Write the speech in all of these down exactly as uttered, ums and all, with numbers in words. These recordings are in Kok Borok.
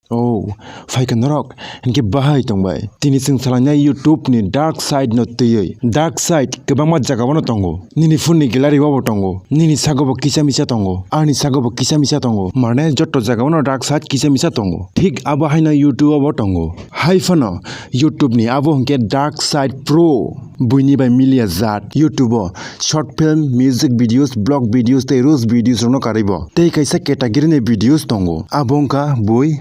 Oh, phaikha norok, hinkhe bahai tongbai. Tini chwng salainai YouTube ni dark side no twiwi. Dark side kwbangma jagao no tongo. Nini phone ni gallery o bo tongo. Nini sago bo kisa misa tongo. Ani sago bo kisa misa tongo. Mane jotto jagao no dark side kisa misa tongo. Thik abo haino YouTube o bo tongo. Hai phano YouTube ni abo hinkhe dark side pro. Buini bai milia jat YouTube o short film, music videos, blog videos tei roast videos rokno karwi bo. Tei kaisa category ni videos tongo. Abo wngkha bui.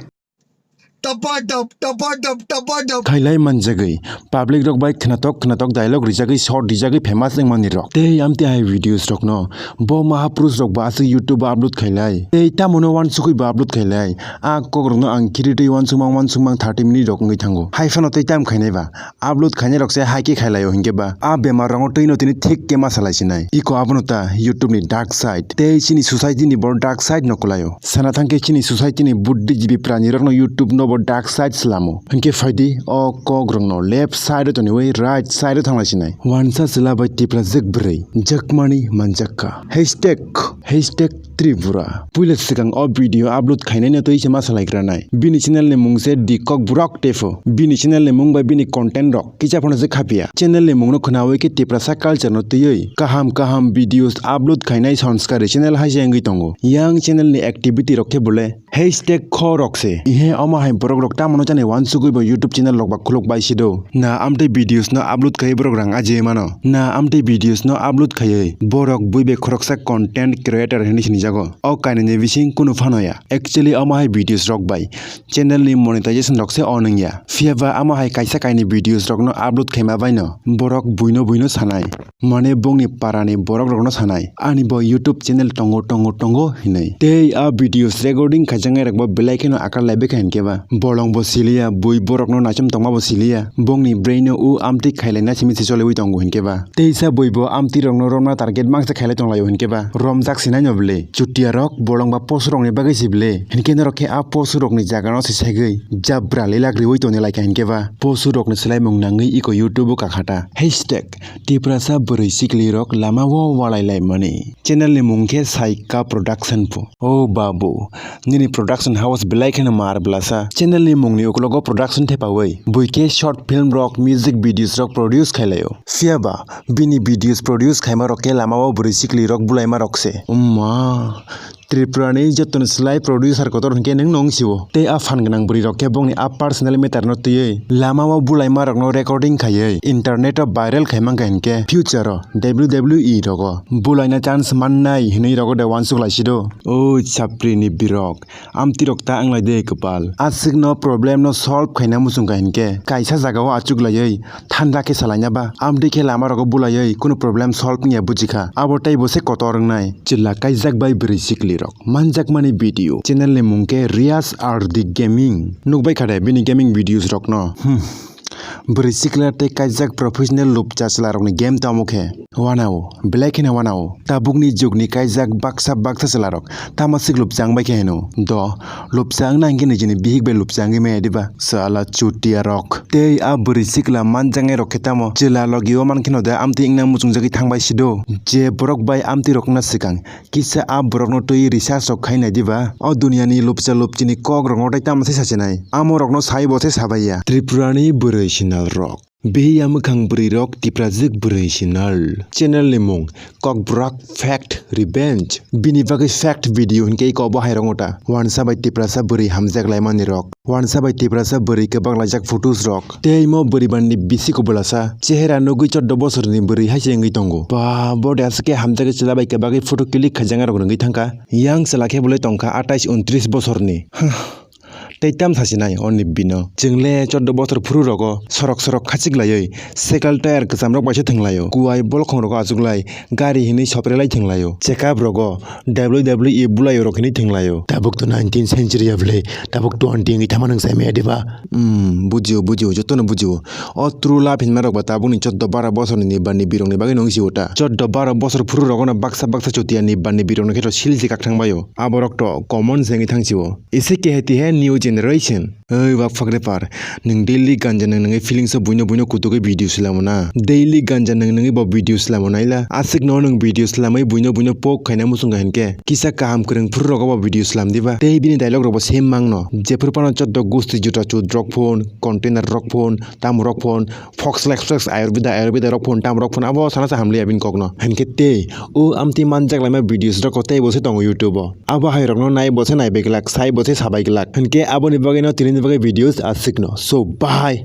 Tapadap, tapadap, tapadap. Khailai manjagwi, public rok bai khnatok khnatok dialogue rijagwi short rijagwi famous wngmani rok. Tei amtwi hai videos rokno bo mahapurush rok bo aswk YouTube o upload khailai. Tei tamono wansugwi bo upload khailai. A kok rokno ang khiritwi wansukmang wansukmang thirty minute rok wngwi thango. Hai phano tei tam khainai ba? Upload khainai rok se hai khe khailaio hinkhe ba a bemar rokno twi no tini thik khe ma salai sinai. Iko abono ta YouTube ni dark side tei chini society ni bo dark side no kwlaio. Sana thangkhe chini society ni buddhijibi prani rokno YouTube no bo dark side slamo. Hinkhe phaidi o kok rokno left side o toniwi right side o thanglai sinai. Wansa chwla bai Tiprajwk bwrwi jakmani manjakha. Hashtag, hashtag Tripura. Puila swkang o video upload khainaino twi se ma salaikranai. Bini channel ni mung se The Kokborok Tepho. Bini channel ni mung bai bini content rok kisa phano se khapia. Channel ni mungno khwnawi khe Tiprasa culture no twiwi kaham kaham videos upload khainai Sanskari channel hai se wngwi tongo. Yang channel ni activity rok khe bole hashtag kho rok se. Ihe omo hai borok rok tamo no jani wansugwi bo YouTube channel rok ba khuluk bai sido. Na amtwi videos no upload khai borok rang ajiwi mano. Na amtwi videos no upload khaiwi borok bui bai khoroksa content creator hinwi sinijago. O kainwi ni bising kunu phano ya. Actually omo hai videos rok bai channel ni monetization rok se on wngya. Phiya ba omo hai kaisa kainwi videos rok no upload khaima bai no borok buino buino sanai. Mane bongni parani borok rokno sanai, ani bo YouTube channel tongo, tongo, tongo hinwi. Tei a videos recording khaijaknai rokbo belai kheno akar lai bwkha hinkhe ba. Bolong bo siliya, bui borokno naichom tongma bo siliya. Bongni brain o o amtwi khailaina simi se choliwi tongo hinkhe ba. Teisa bui bo amtwi rokno romna target mangsa khailai tonglaio hinkhe ba. Romjak sinai no bwle. Chutia rok bolong ba posu rokni bagwi si bwle. Hinkhe norok khe a posu rokni jaga no se segwi jabra lilak riwi toni laikha hinkhe ba. Posu rokni swlaimung nangwi iko YouTube o kakhata. Hashtag Tiprasa bwrwi siklirok lama o walai laimani. Channel ni mung khe Saika Production pho. O babu, nini production house belai kheno mar blasa. Channel ni mung ni uklogo production thepawi bui khe short film rok, music videos rok produce khailaio. Phiya ba bini videos produce khaima rok khe lama o bwrwi siklirok bulaima rok se. Umma. Tripura ni joto ni slai producer kotor hinkhe nwng no wng sio. Tei a phan gwnang bwrwi rok khe bongni a personal matter no twiwi lama o bulaima rok no recording khaiwi internet o viral khai mankha hinkhe future o W W E rogo bulaina chance mannai hinwi rogo de wansuk lai sido. O chapri ni birok, amtwi rok ta wng lai de kwpal. Aswk no problem no solve khaina muchung kha hinkhe kaisa jaga o achuk laiwi thanda khe salaina ba, amtwi khe lama rogo bulaiwi kunu problem solve wngya bujikha. Abo tei bo se kotor wngnai. Chwla kaijak bai bwrwi sikli rok. Manjakmani video. Channel ni mung khe Riaz R D Gaming. Nukbai kha de bini gaming videos rokno. Hmm. Bwrwi sikla tei kaijak professional lupcha chwla rokni game tamo khe. Wanao, belai kheno wanao. Tabukni jugni kaijak baksa baksa chwla rok. Tamo sik lupcha wngbai khe hino. Do, lupcha wngna hinkhe nijini bihik bai lupcha wngwi maya diba? Sala chutia rok. Tei a bwrwi sikla manjaknai rok khe tamo? Chwla logi o mankheno de amtwi wngna muchungjagwi thangbai sido. Je borok bai amtwi rokna swkang. Kisa a borokno twi research rok khai nai diba? O duniani lupcha lupchini kok rokno tei tamo se sachinai? Amo rokno sai bo se sabai ya. Tripurani bwrwi sinal rok. Behiya mwkhang bwrwi rok Tiprajwk bwrwi sinal. Channel ni mung Kokborok Fact Revenge. Bini bagwi fact video hinkhe iko bo hai rok ta. Wansa bai Tiprasa bwrwi hamjak laimani rok. Wansa bai Tiprasa bwrwi kwbak laijak photos rok. Tei mo bwrwi bani bisi kubulasa. Chehera nugwi chordo bosorni bwrwi hai se wngwi tongo. Ba, bo de aswk khe hamjakgwi chwla bai kwbagwi photo click khaijaknai rok wngwi thangkha. Yang chwla khe bolai tongkha atais untris bosorni. Huh. Tei tam sasinai oni bino. Chwngle chordo bosor phuru rogo sorok sorok khachik laiwi cycle tyre kwcham rok bai se thwnglaio. Kuwai bolkhong rogo achuklai gari hinwi soprelai thwnglaio. Chekap rogo W W E bulaio rok hinwi thwnglaio. Tabuk to nineteen century ya bwle, tabuk twenty wngwi thama nwng saimaya diba? Hmm, bujio, bujio, jotono bujio. O true love hinma rok ba tabukni chordo bara bosorni ni bani birokni bagwi nung sio ta. Chordo bara bosor phuru rogono baksa baksa chutia ni bani birokni khe to sil se kak thang baio. Aborok to common se wngwi thang sio. Ise kehe tihe new generation. Oi bak phakre par, nwng daily ganja nwng nwngwi feelings o buino buino kutukwi video swlamo na? Daily ganja nwng nwngwi bo video swlamo naila? Aswk no nwng video swlamwi buino buino pok khaina muchung kha hinkhe kisa kaham kwrwng phuru rogo bo video swlam diba? Tei bini dialogue rok bo same mangno, jephuru phano choddo gusti juta chut rok phone, container rok phone, tamo rok phone, fox lex flex ayurveda ayurveda rok phone, tamo rok phone, abo sana sa hamliya bini kokno. Hinkhe tei o amtwi manjak laima videos rok tei bo se tongo YouTube o. Abo hai rokno nai bo se naibai glak, sai bo se sabai glak. Hinkhe aboni bagwi no tini ni bagwi videos aswk no. So bye.